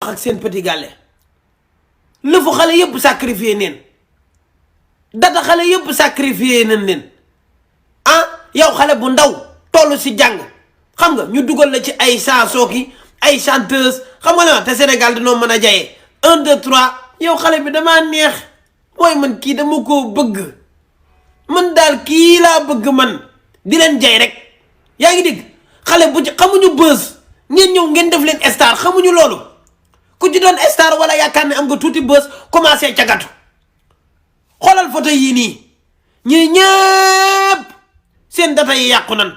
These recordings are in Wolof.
ak seen Petit Gallé lëfu xale yëpp sacrifié neen data xale yëpp sacrifié nañ leen yow xale bu ndaw toll si jàng xam nga ñu dugal la ci ay chanson ki ay chanteuse xam nga la te Sénégal dañoo mën a jayee 1 2 3 yow xale bi damaa neex mooy man kii dama koo bëgg man daal kii laa bëgg man di leen jay rek yaa ngi dégg xale bu ci xamuñu buzz ngeen ñëw ngeen def leen star xamuñu loolu ku ci doon star wala yaakaar ne am nga tuuti buzz commencé cagatu xoolal photo yii nii ñii ñëpp seen data yi yàqu nan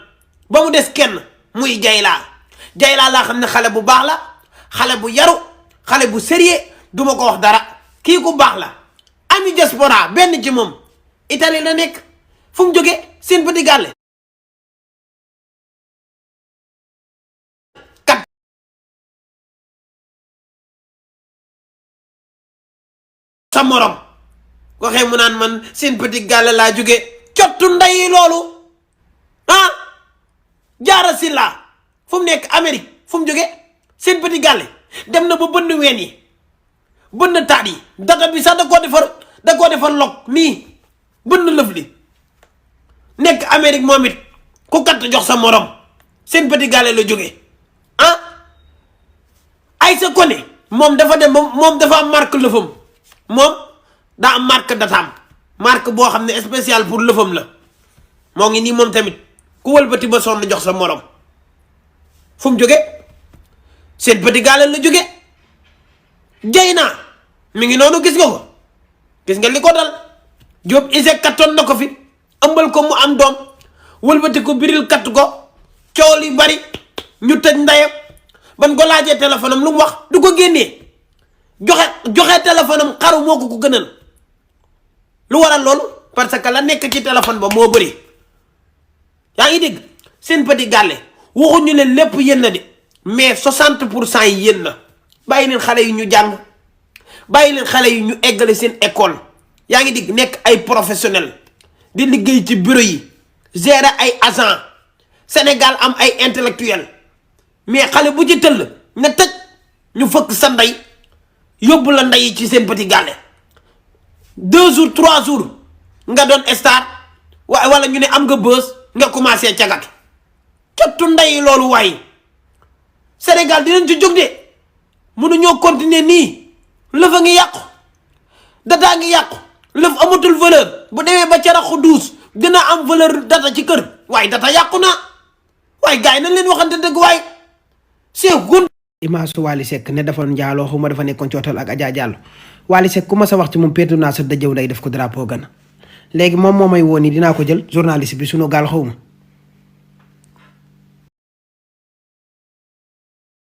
ba mu des kenn muy jaylaa laa xam ne xale bu baax la xale bu yaru xale bu sérieux duma ko wax dara kii ku baax la Ami Diaspora benn ci moom Italie la nekk fu mu jógee seen Petit Gallé kat sa morom waxee mu naan man seen Petit Gallé laa jóge cottu ndeyi loolu jaara si laa fu mu nekk Amérique fu mu jóge seen Petit Gallé dem na ba bënn ween yi bënn taat yi data bi sax da koo defar log nii bënn lëf li nekk Amérique moom it ku katt jox sa morom seen Petit Gallé la jóge Aïssa Koné moom dafa dem ba moom dafa am marque lëfam moom daa am marque dataam marque boo xam ne spécial pour lëfam la moo ngi nii moom tamit ku wëlbati ba sonn jox sa morom fu mu jóge seen Petit Gallé la jóge jay naa mi ngi noonu gis nga ko gis nga li ko dal Diop Iseg kattoon na ko fi ëmbal ko mu am doom wëlbati ko biril katt ko coow li bari ñu tëj ndeyam ban ko laajee téléphone am lu mu wax du ko génnee joxe téléphone am xaru moo ko gënal lu waral loolu parce que la nekk ci téléphone ba moo bëri yaa ngi dégg seen Petit Gallé waxuñu leen lépp yéen na de mais 60% yi yéen na bàyyi leen xale yi ñu jàng bàyyi leen xale yi ñu eggale seen école yaa ngi dégg nekk ay professionnel di liggéey ci bureau yi gérer ay agent Sénégal am ay intellectuel mais xale bu ci tëll nga tëj ñu fëkk sa ndey yóbbu la ndey ci seen Petit Gallé 2 jours 3 jours nga doon star wala ñu ne am nga buzz nga commencé cagatu cottu ndey loolu waaye Sénégal dinañ ci jóg de mënuñoo continuer nii lëf a ngi yàqu dataa ngi yàqu lëf amatul valeur bu demee ba ca raxu duus dina am valeur data ci kër waaye data yàqu na waaye gars yi nañ leen waxante dëgg waaye c'est gun image su Wally Seck ne dafa njaaloo xuma dafa nekkoon ci hôtel ak Adja Diallo Wally Seck ku ma sa wax ci moom péetu naa sa dëjëw nday def ko drapeau gana léegi moom moo may woo nii dinaa ko jël journaliste bi sunu gaal xawma